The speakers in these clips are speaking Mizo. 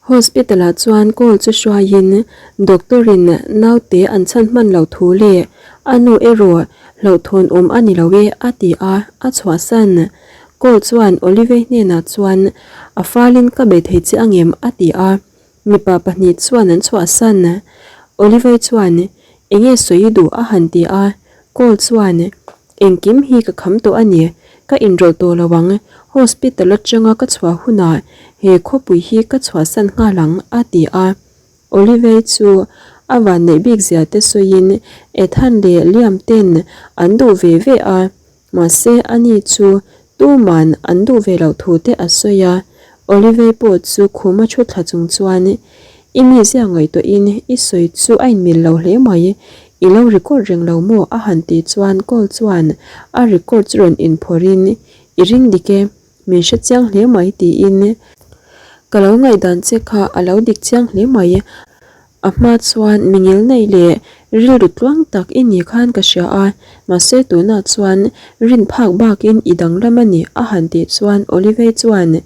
Hospital ah chuan call chu hruaiin doctor in naute an chhan hman lo thu leh a nu erawh hlauhthawn awm a ni lo e a ti a, a chhuahsan. Call chuan Olivei hnenah chuan a falin ka be thei che angem a ti a, mipa pahnih chuan an chhuahsan. Olivei chuan enge sawi duh a han ti a, call chuan Engkim hi ka kham tawh a ni, ka inrawlh tawh lo ang, hospital atanga ka chhuah hunah he khawpui hi ka chhuahsan nghal ang, a ti a. Olivei chu a vanneih bik zia te sawiin Ethan leh Liam ten an duh ve ve a, mahse ani chu tuman an duh ve loh thu te a sawi a. Olivei pawh chu khuma thu thla chung chuan I mizia ngaihtuahin i sawi chu a inmil lo hle mai, i lo record reng lo maw? a han tih chuan call chuan a record chu rawn inphawrhin I ring dik e, min hre chiang hle mai tiin ka lo ngaihdan che kha a lo dik chiang hle mai. A hma chuan mi ngil nei leh rilru tluang tak i ni khan ka hria a, mahse tunah chuan rin phak bakin i danglam a ni a han tih chuan Olivei chuan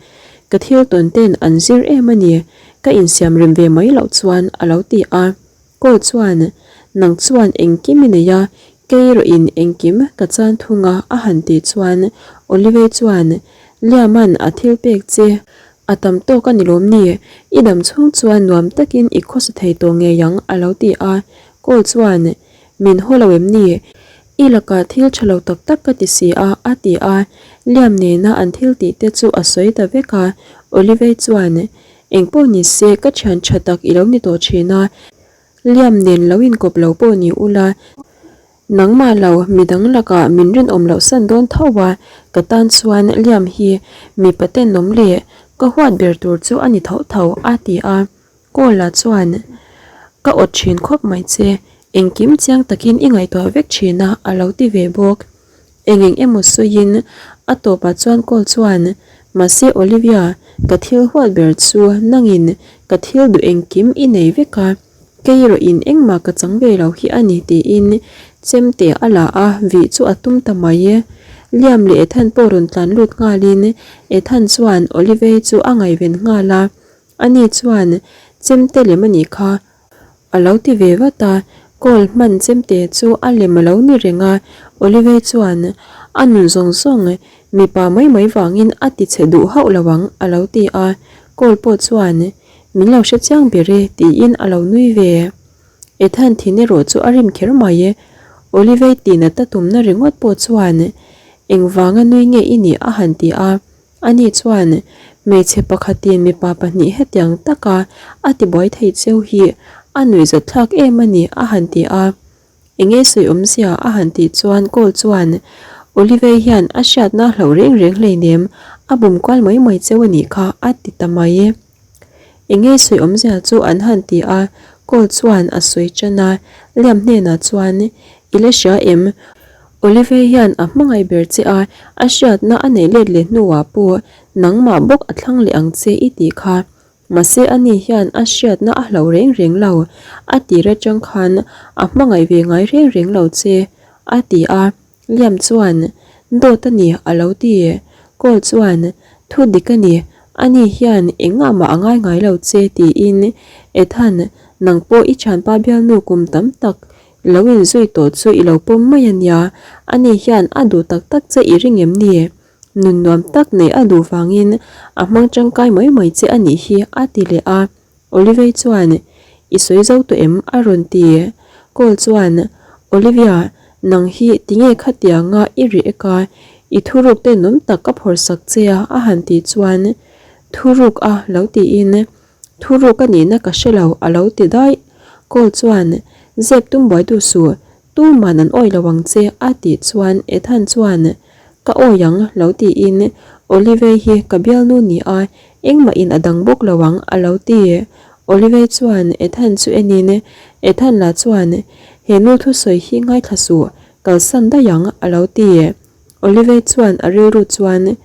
ka thil tawn ten an zir em a ni, Ka insiam rem ve mai loh chuan a lo ti a. Kawl chuan, Nang chuan engkim i nei a, kei erawhin engkim ka chan thung a a han tih chuan Olivei chuan, Liaman a thil pek che a tam tawk a ni lawm ni? I dam chhung chuan nuam takin i khawsa thei tawh ngei ang a lo ti a. Kawl chuan, Min haw lo em ni? I lakah thil tha lo tak tak ka ti si a, a ti a. Liam nena an thil tih te chu a sawi ta vek a. Olivei chuan, Eng pawh ni se, ka thian tha tak i lo ni tawh thin a. Liam nen lo inkawp lo pawh ni ula, nangmah lo midang lakah min rinawm loh san dawn tho a, ka tan chuan Liam hi mipa tenawm leh ka huat ber tur chu a ni tho tho, a ti a. Kawla chuan, Ka awt thin khawp mai che, engkim chiang takin i ngaihtuah vek thin a, a lo ti ve bawk. Eng eng emaw sawiin a tawpah chuan Kawl chuan, Mahse Olivia, ka thil huat ber chu nangin ka thil duh engkim i nei vek a, kei erawhin engmah ka chang ve lo hi a ni tiin chemte a la a, vih chu a tum ta mai. Liam leh Ethan pawh rawn tlan lut nghalin Ethan chuan Olivia chu a ngaihven nghal a, Ani chuan, Chemte lem a nih kha, a lo ti ve vat a. Call hman chemte chu a lem a lo ni reng a. Olivei chuan, A nun zawng zawng mipa mai mai vangin a ti chhe duh hauh lo ang, a lo ti a. Call pawh chuan, Min lo hre chiang ber e, tiin a lo nui ve. Ethan thin erawh chu a rim kher mai. Olivei tinat a tumna ringawt pawh chuan, Engvanga nui nge i nih? a han ti a. Ani chuan, Hmeichhe pakhatin mipa pahnih hetiang taka a tibuai thei cheu hi a nuihzat thlak em a ni, a han ti a. Enge sawi awmzia a han tih chuan Cole chuan, Olivei hian a hriatna a hloh reng reng hleinem, a bum kual mai mai cheu a nih kha, a ti ta mai. Enge sawi awmzia chu an han ti a, Cole chuan a sawi tan a, Liam hnenah chuan, I la hria em? Olive hian a hmangaih ber che a, a hriatna a neih let leh hnuah pawh nangmah bawk a thlang leh ang che i tih kha. Mahse ani hian a hriatna a hloh reng reng lo, a tir atang khan a hmangaih ve ngai reng reng lo che, a ti a. Liam chuan, Dawt a ni, a lo ti. Cole chuan, Thu dik a ni, ani hian engah mah a ngai ngai lo che, tiin Ethan, nang pawh i thianpa bialnu kum tam tak Lo inzui tawh chu i lo pawm mai a nia, ani hian a duh tak tak che i ring em ni? Nun nuam tak neih a duh vangin a hmang tangkai mai mai che a nih hi, a ti leh a. Olivei chuan, I sawi zo tawh em? a rawn ti. Cole chuan, Olivia, nang hi tinge khatianga i ri ek a, i thuruk te nawm tak ka phawrh sak che a, a han tih chuan, Thuruk a? lo tiin Thuruk a nihna ka hre lo, a lo ti daih. Cole chuan, Zep tum buai duh suh, tuman an awih lo ang che, a tih chuan Ethan chuan, Ka awih ang, lo tiin, Olive hi ka bialnu ni a, engmahin a dang bawk lo ang, a lo ti. Olive chuan Ethan chu enin, Ethan lah chuan, He nu thusawi hi ngaithla suh, kalsan daih ang, a lo ti. Olive chuan a rilru chuan,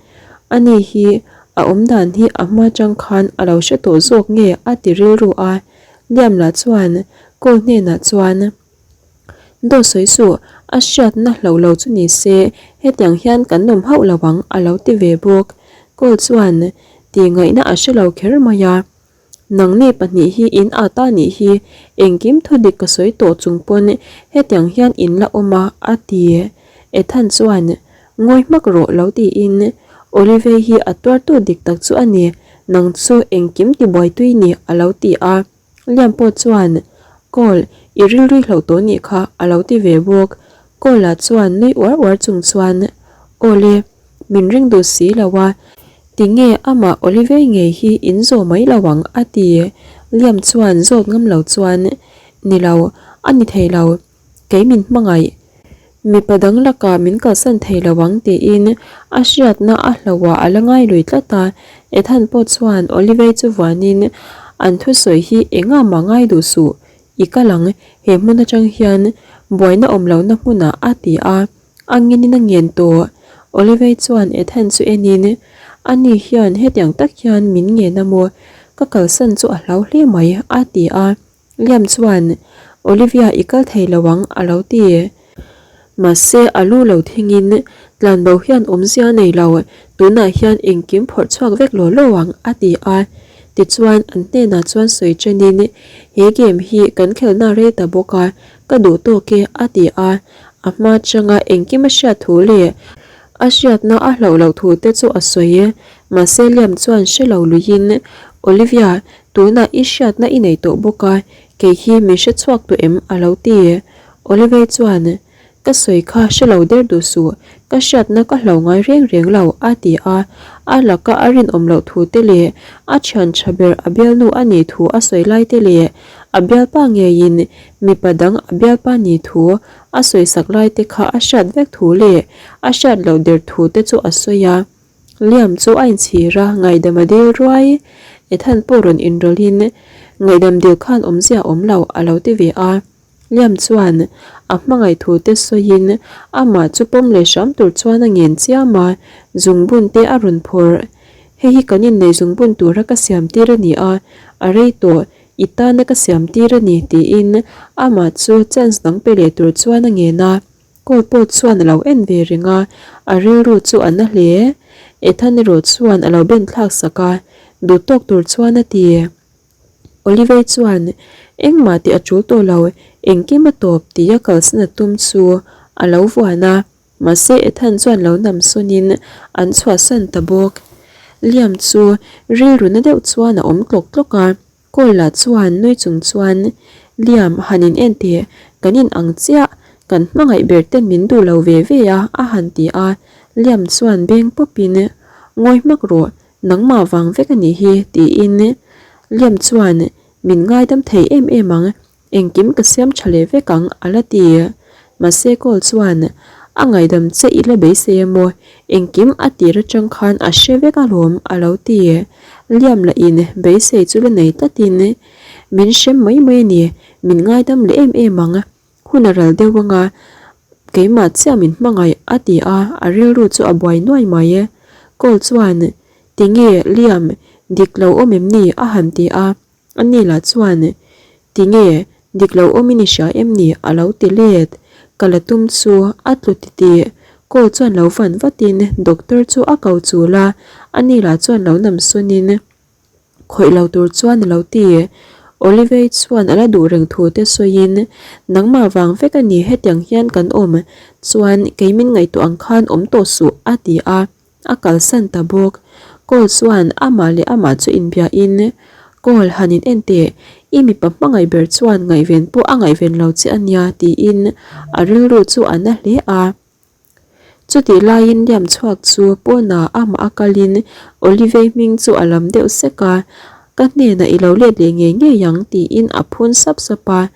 Ani hi a awm dan hi a hma chang khan a lo hre tawh zawk nge a ti rilru a. Liam lah chuan Cole hnenah chuan, Dawt sawi suh, a hriatna hlo lo chu ni se hetiang hian kan awm hauh lo ang a lo ti ve bawk. Cole chuan tih ngaihna a hre lo kher mai a. Nangni pahnih hi in at a nih hi, engkim thudik ka sawi tawh chung pawn hetiang hian in la awm a, a ti. Ethan chuan, Ngawi hmak rawh lo tiin, Olivei hi a tuartu dik tak chu a ni, nang chu engkim tibuaitui ni, a lo ti a. Liam pawh chuan, Kawl, i rilru hlauh tawh nih kha, a lo ti ve bawk. Kawla chuan nui uar uar chung chuan, Awle, min ring duh si lo a, tinge amah Olivei ngei hi in zawh mai lo ang, a ti. Liam chuan zawt ngam lo chuan, Ni lo, a ni thei lo. Kei min hmangaih. Mipa dang lakah min kalsan thei lo ang tiin a hriatna a hloh ah a la ngai lui tlat a, Ethan pawh chuan Olivei chu vuanin an thusawi hi engah mah ngai duh suh, i kal ang, he hmun atang hian buaina awm lohna hmunah a ti a, a nginin a ngen tawh. Olivei chuan Ethan chu enin, Ani hian hetiang tak hian min ngen a maw? Ka kalsan chu a hlau hle mai a ti a. Liam chuan, Olivia i kal thei lo ang, a lo ti. Mahse, a lu lo thingin, Tlanbo hian awmzia nei lo, tunah hian engkim phawrh chhuak vek law law ang, a ti a. Tichuan, an hnenah chuan sawi chenin, He game hi kan khelhna rei ta bawk a, ka duh tawk e, a ti a. A hma changa engkim a hriat thu leh a hriatna a hlauh loh thu te chu a sawi. Mahse, Liam chuan hre lo luiin, Olivia, Tunah i hriatna i nei tawh bawk a, kei hi min hre chhuak tawh em? a lo ti. Oliver chuan, Ka sawi kha hre lo der duh suh, ka hriatna ka hlo ngai reng reng lo, a ti a. A laka a rinawm loh thu te leh a thian tha ber a bialnu a nih thu a sawi lai te leh a bialpa ngeiin mipa dang a bialpa nih thu a sawisak lai te kha a hriat vek thu leh a hriat loh der thu te chu a sawi a. Liam chu a inchhir a, ngaihdam a dil ruai. Ethan pawh rawn inrawlhin, Ngaihdam dil khan awmzia a awm lo, a lo ti ve a. Liam chuan a hmangaih thu te sawiin amah chu pawm leh hram tur chuan a ngen chiam a, zungbun te a rawn phawrh. Hei hi kan innei zungbun tura ka siam tir a ni a, a rei tawh, i tana ka siam tir a ni, tiin amah chu chance dang pe leh tur chuan a ngen a. Kawl pawh chuan a lo en ve reng a, a rilru chu a na hle. Ethan erawh chuan a lo ben thlak sak a, duh tawk tur chuan a ti. Olivei chuan, Engmah tih a tul tawh lo, engkim a tawp tia kalsan a tum chu a lo vuan a, mahse Ethan chuan lo nam sawnin an chhuahsan ta bawk. Liam chu rilru na deuh chuan a awm tlawk tlawk a. Kawla chuan nui chung chuan, Liam, han in en teh, kan in ang chiah, kan hmangaih ber ten min duh lo ve ve a, a han ti a. Liam chuan beng pawpin, Ngawi hmak rawh, nangmah vang vek a nih hi, tiin Liam chuan, Min ngaidam thei em em ang, Engkim ka siam tha leh vek ang, a la ti. Mahse Cole chuan, A ngaihdam che i la beisei emaw? Engkim a tir atang khan a hre vek alawm, a lo ti. Liam lah in beisei chu la nei tlatin, Min hrem mai mai a ni, min ngaidam leh em em ang. Hun a ral deuh anga, keimah chiah min hmangaih, a ti a, a rilru chu a buai nuai mai. Cole chuan, Tinge, Liam, dik lo awm em ni? a han ti a. Ani lah chuan, Tinge, dik lo awmin i hria em ni? a lo ti let. Ka la tum chu a tlu titih. Call chuan lo van vatin doctor chu a ko chul a, ani lah chuan lo nam sawnin khawih lo tur chuan a lo ti. Olivei chuan a la duh reng thu te sawiin, Nangmah vang vek a ni hetiang hian kan awm, chuan kei min ngaihtuah ang khan awm tawh suh, a ti a. A kalsan ta bawk. Call chuan amah leh amah chu inbiahin, Call, han in en teh, i mipa hmangaih ber chuan ngaihven pawh a ngaihven lo che a nia, tiin a rilru chu a na hle a. Chutih laiin Liam chhuak chu pawnah amah a kalin Olivei hming chu a lam deuh sek a, Ka hnenah i lo let leh ngei ngei ang, tiin a phun sap sap a.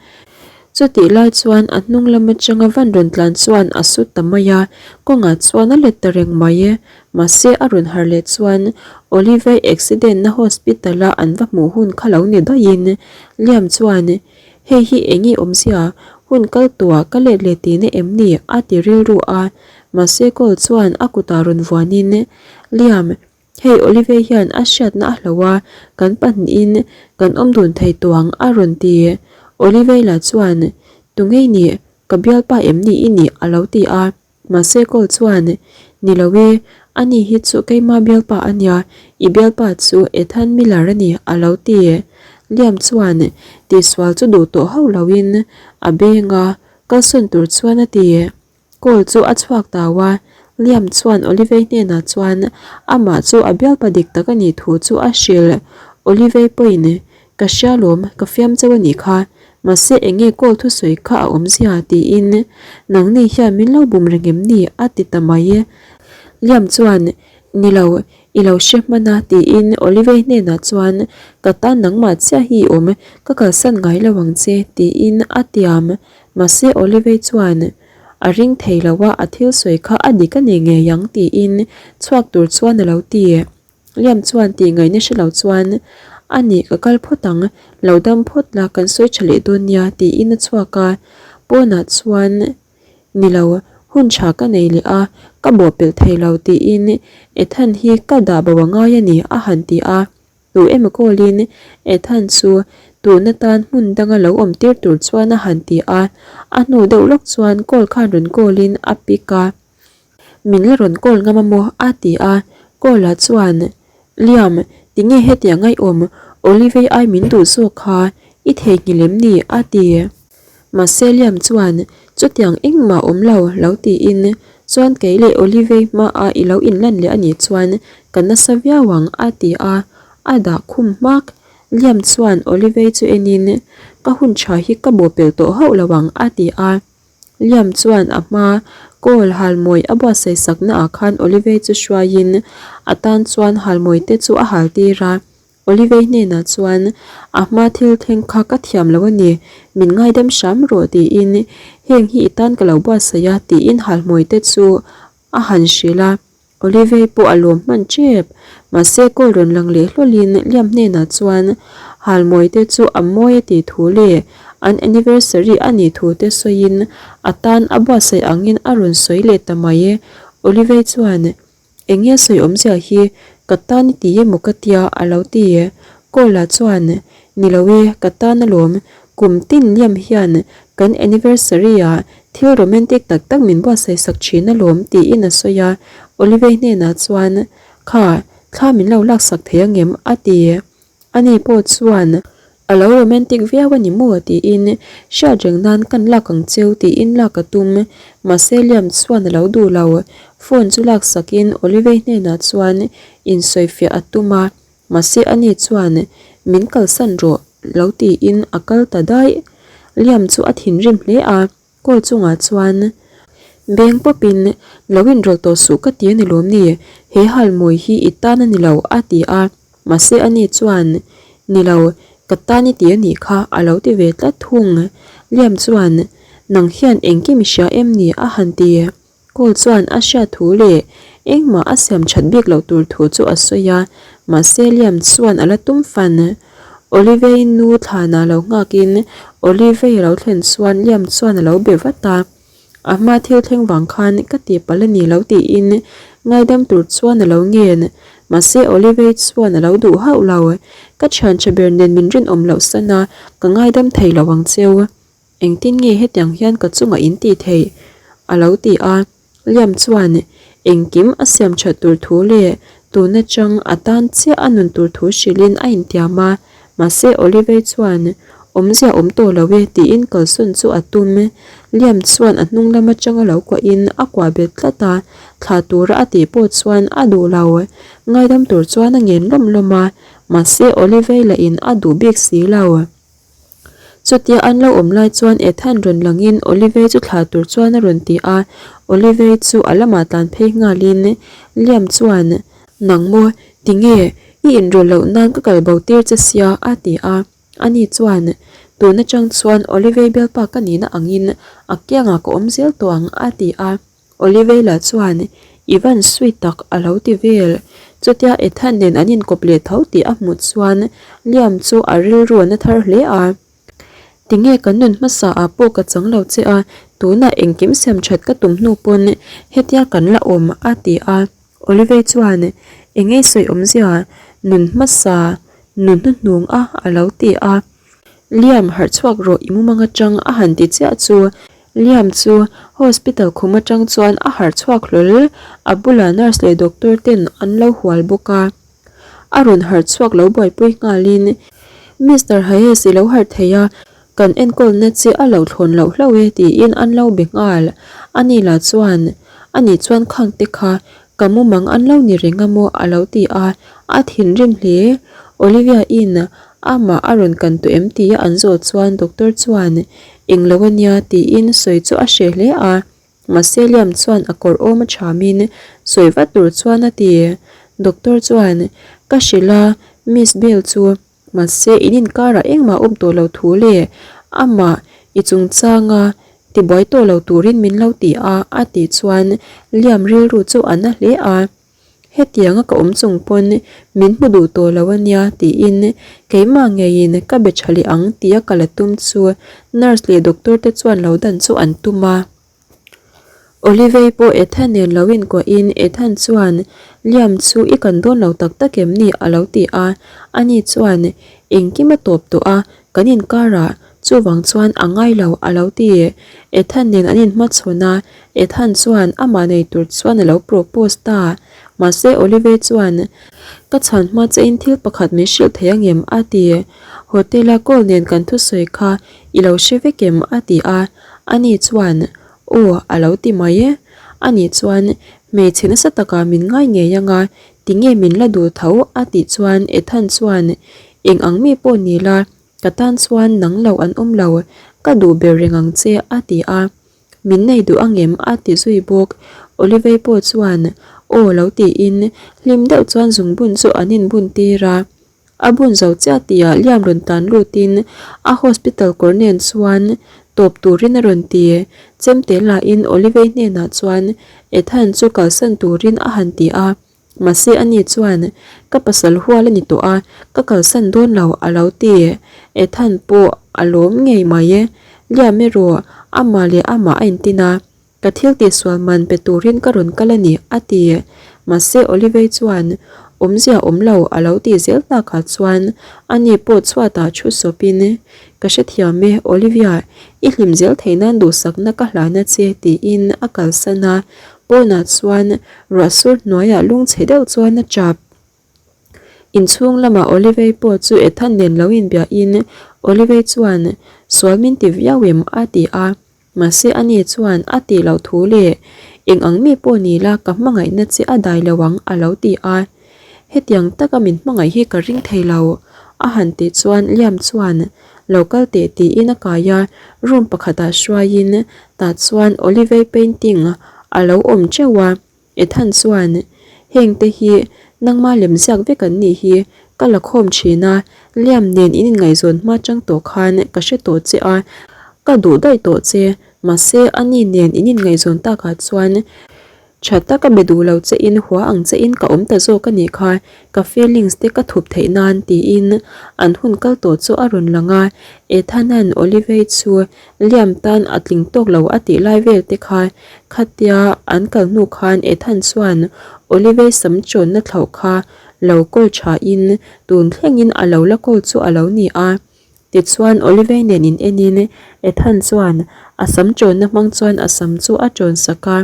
Chutih lai chuan a hnung lam atanga van rawn tlan chuan a sut ta mai a, kawngah chuan a let ta reng mai e. Mahse a rawn harh leh chuan Olivia accident na hospital a an va hmuh hun kha lo ni daihin Liam chuan Hei hi eng nge awmzia, hun kal tawhah ka let leh tihna em ni? a ti rilru a, mahse call chuan a kutah rawn vuanin Liam, Hei Olivia hian a hriatna a hlo a, kan pahnihin kan awm dun thei tawh ang a rawn ti. Olivia lah chuan, Tungei nih, ka bialpa em ni i nih a lo ti a. Mahse Cole chuan, Ni lo e, Ani hi chu keima bialpa a nia, i bialpa chu Ethan Miller a ni, a lo ti. Liam chuan tihsual chu duh tawh hauh loin a beng a, kalsawn tur chuan a ti. Call chu a chhuak tau a, Liam chuan Olivei hnenah chuan amah chu a bialpa dik tak a nih thu chu a hrilh. Olivei pawhin, Ka hria lawm, ka fiam chauh a nih kha. Mahse eng nge call thusawi kha a awmzia? tiin, Nangni hian min lo bum reng em ni? a ti ta mai. Liam chuan, Ni lo, i lo hre hman a tiin Olivei hnenah chuan, Ka tan nangmah chiah hi i awm, ka kalsan ngai lo ang che tiin a tiam. Mahse Olivei chuan a ring thei lo a, a thil sawi kha a dik a ni ngei ang tiin chhuak tur chuan a lo ti. Liam chuan tih ngaihna hre lo chuan, A nih ka kal phawt ang, lo dam phawt la kan sawi tha leh dawn nia tiin a chhuak a. Pawnah chuan Ni lo, hun tha ka nei leh a, ka bawhpelh thei lo tiin Ethan hi ka dah bo a ngai a ni a han ti a. Tu emaw call-in Ethan chu tun atan hmun danga lo awm tir tur chuan a han ti a, a hnu deuh lawk chuan call khan rawn call-in a pick a. Min la rawn call ngam a maw? a ti a, call-ah chuan, Liam, tinge hetiang a i awm? Olivei ai min duh zawk kha i theihnghilh em ni? a ti. Mahse Liam chuan, Chutiang engmah awm lo, lo tiin, chuan kei leh Olivei hmaah i lo inlan leh a nih chuan ka nasa viau ang, a ti a, a dah khum hmak. Liam chuan Olivei chu enin, Ka hun tha hi ka bawhpelh tawh hauh lo ang, a ti a. Liam chuan a hma kawl halmawi a buatsaih sakna ah khan Olivei chu hruaiin a tan chuan halmawi te chu a hal tir a. Olivei hnenah chuan, A hma thil thleng kha ka thiam lo a ni, min ngaidam hram rawh tiin heng hi i tan ka lo buatsaih a tiin halhmawite chu a han hrilh a. Olivei pawh a lawm hman tep. Mahse call rawn lang leh hlawlin Liam hnenah chuan halmawite chu a mawi a tih thu leh an anniversary a nih thu te sawiin a tan a buatsaih angin a rawn sawi leh ta mai. Olivei chuan, Eng nge sawi awmzia hi ka tan i ti emaw ka tia a lo ti. Kawla chuan, Ni lo e, ka tan alawm. Kum tin liam hian kan anniversary ah thil romantic tak tak min buatsaih sak thin alawm tiin a sawi a. Olivei hnenah chuan, Kha, thla min lo laksak thei angem? a ti. Ani pawh chuan, A lo romantic viau a ni maw? tiin hriat reng nan kan lak ang cheu tiin lak a tum. Mahse Liam chuan a lo duh lo. Phone chu lak sakin Olivei hnenah chuan insawifiah a tum a, mahse ani chuan min kalsan rawh lo tiin a kal ta daih. Liam chu a thinrim hle a. Call chungah chuan beng pawpin lo inrawlh tawh suh ka ti a ni lawm ni, he halmawi hi i tan a ni lo a ti a, mahse ani chuan ni lo ka tan i ti a nih kha a lo ti ve tlat thung. Liam chuan nang hian engkim i hria em ni a han ti. Call chuan a hriat thu leh engmah a siam that bik loh tur thu chu a sawi a, mahse Liam chuan a la tum fan. Olivei nu thlanah lo nghakin Olivei a lo thlen chuan Liam chuan a lo be vat a, a hma thil thleng vang khan ka tihpalh a ni lo tiin ngaidam tur chuan a lo ngen. Mahse Olivei chuan a lo duh hauh lo, Ka thian tha ber nen min rinawm loh san a, ka ngaidam thei lo ang cheu. Engtin nge hetiang hian ka chungah in tih theih? a lo ti a. Liam chuan engkim a siam that tur thu leh tun atang a tan chiah a nun tur thu hrilhin a intiam a. Mahse Olivei chuan awmzia awm tawh lo e tiin kalsawn chu a tum. Liam chuan a hnung lam atanga lo kuahin a kuah bet tlat a, thlah tura a tih pawh chuan a duh lo. Ngaidam tur chuan a ngen lawm lawm a, mahse Olivei lahin a duh bik si lo. Chutia an lo awm lai chuan Ethan rawn langin Olivei chu thlah tur chuan a rawn ti a, Olivei chu a lamah tlan phei nghalin Liam chuan, Nang maw, tinge i inrawlh loh nan ka kal bo tir che sia a ti a, ani chuan, Tun atang chuan Olivei bialpa ka nihna angin a kiangah ka awm zel tawh ang a ti a. Oliveira chuan, I van sweet tak a lo ti vel. Chutia Ethan nen an inkawp leh tho tih a hmuh chuan Liam chu a rilru a na thar hle a. Tinge kan nun hmasa ah pawh ka chang lo che a, tunah engkim siam that ka tum hnu pawn hetia kan la awm a ti a. Olivei chuan, Engei sawi awmzia, nun hmasa, nun hnuhnung a a lo ti a. Liam harh chhuak rawh i mumang atang a han ti chiah chu. Liam chu hospital khum atang chuan a harh chhuak hlawl, a bulah nurse leh doctor ten an lo hual bawk a. A rawn harh chhuak lo buaipui nghalin, Mister Hayes i lo harh thei a, kan enkawlna che a lo thlawn loh hlauh e tiin an lo be nghal. Ani lah chuan, Ani chuan khang te kha ka mumang an lo ni reng a maw a lo ti a, a thinrim hle. Olivia in amah a rawn kan tawh em tia an zawh chuan doctor chuan, Englo a nia tiin sawi chu a hreh hle a, mahse Liam chuan a kawr awm a thamin sawi vat tur chuan a ti. Doctor chuan, Ka hrilh a, Miss Bell chu, mahse in inkarah engmah awm tawh lo thu le, amah i chungchanga tibuai tawh lo turin min lo ti a a tih chuan Liam rilru chu a na hle a. Hetianga ka awm chung pawn min hmu duh tawh lo a nia tiin keimah ngeiin ka be tha leh ang tia ka la tum chu nurse leh doctor te chuan lo dan chu an tum a. Olivei pawh Ethan nen lo inkuahin Ethan chuan Liam chu i kan dawn lo tak tak em ni a lo ti a, ani chuan engkim a tawp tawh a kan inkarah chuvang chuan a ngai lo a lo ti. Ethan nen an inhmachhawn a, Ethan chuan amah nei tur chuan a lo propose ta. Mahse Olive chuan, Ka chhan hma chein thil pakhat min hrilh thei angem? a ti. Hotel a call nen kan thusawi kha i lo hre vek em? a ti a. Ani chuan, Aw, a lo ti mai e. Ani chuan, Hmeichhe nasa takah min ngai ngei anga, tinge min la duh tho? a tih chuan Ethan chuan, Eng ang mi pawh ni la, ka tan chuan nang lo an awm lo, ka duh ber reng ang che, a ti a. Min nei duh angem? a ti zui bawk. Olivei pawh chuan aw lo tiin hlim deuh chuan zungbun chu an inbun tir a. A bun zo chiah tihah Liam rawn tan lutin a hospital kawr nen chuan tawp turin a rawn ti. Chemte lahin Olivei hnenah chuan Ethan chu kalsan turin a han ti a. Mahse ani chuan, Ka pasal hual a ni tawh a, ka kalsan dawn lo a lo ti. Ethan pawh a lawm ngei mai e. Liam erawh amah leh amah a intin a, Ka thil tihsual man pe turin ka rawn kal a ni a ti. Mahse Olivei chuan, Awmzia awm lo a lo tih zel takah chuan ani pawh chhuatah thu sawpin, Ka hrethiam e Olivia, i hlim zel theih nan duhsakna ka hlan a che tiin a kalsan a. Pawnah chuan ruah sur hnuaiah lungchhe deuh chuan a tap. Inchhung lamah Olivei pawh chu Ethan nen lo inbiahin Olivei chuan sual min ti viau em a ti a, mahse ani chuan a tih loh thu leh eng ang mi pawh ni la ka hmangaihna che a dai lo ang a lo ti a. Hetiang taka min hmangaih hi ka ring thei lo a han tih chuan Liam chuan lo kal teh tiin a kai a, room pakhatah hruaiin tah chuan Olivei painting a lo awm teuh a, Ethan chuan heng te hi nangma lem ziak vek an nih hi ka la khawm thin a, Liam nen in inngaihzawn hma chang tawh khan ka hre tawh che a, ka duh daih tawh che, mahse ani nen in inngaihzawn takah chuan Tha taka be duh lo che in hua ang che in ka awm ta zawk a nih kha, ka feelings te ka thup theih nan tiin an hun kal tawh chu a rawn lang a, Ethan-a'n Olivei chu Liam tan a tling tawk lo a tih lai vel te kha khatia an kal hnu khan Ethan chuan Olivei sam chawnna thlauh kha lo kawl tha in tun thlengin a lo la kawl chu a lo ni a. Tichuan Olivei nen in enin Ethan chuan a sam chawnna hmang chuan a sam chu a chawn sak a.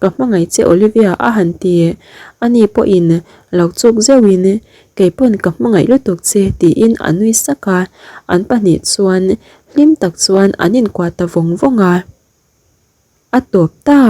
Ka hmangaih che Olivia a han ti. Ani pawhin lo chuk zeuhin keipawn ka hmangaih lutuk che tiin a nui sak a, an pahnih chuan hlim tak chuan an inkuah ta vawng vawng a. A tawp ta.